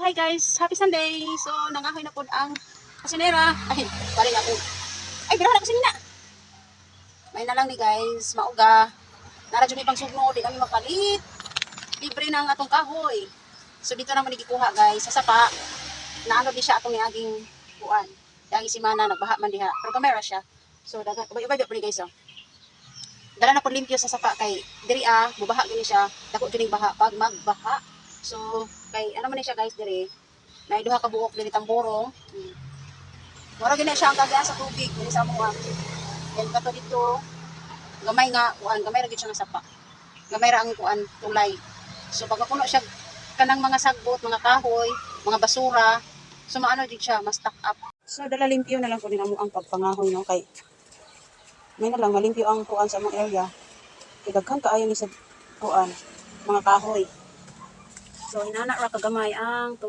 Hi guys, happy Sunday. So nangahoy na pod ang kusinera. Ay, bali na ko. Ay, birahan na kusinina. May na lang ni guys, mauga. Nara jud ni pang sugno, di kami mapalit. Libre na ang atong kahoy. So dito naman gikuha, guys, sa sapa. Naano di siya atong niaging kuan. Niaging simana nagbaha man diha. Pero kamera siya. So daga ubay-ubay pa ni, guys, oh. Dala na po limpyo sa sapa kay diri ah, mubaha gini siya. Dako jud ning baha pag magbaha. So kay ano man ni siya, guys, diri. Nay duha ka buok diri tamborong. Mura gini siya ang kagaan sa tubig diri sa amoa. Then kato dito gamay nga kuan, gamay ra gyud siya nga sapa. Gamay ra ang kuan, tulay. So pag mapuno siya kanang mga sagbot, mga kahoy, mga basura, so maano jud siya, mas stack up. So dala limpyo na lang ko namo ang pagpangahoy, no, kay may na lang malimpyo ang kuan sa among area. Kay daghan kaayo ni sa kuan, mga kahoy. So inana ra kagamay ang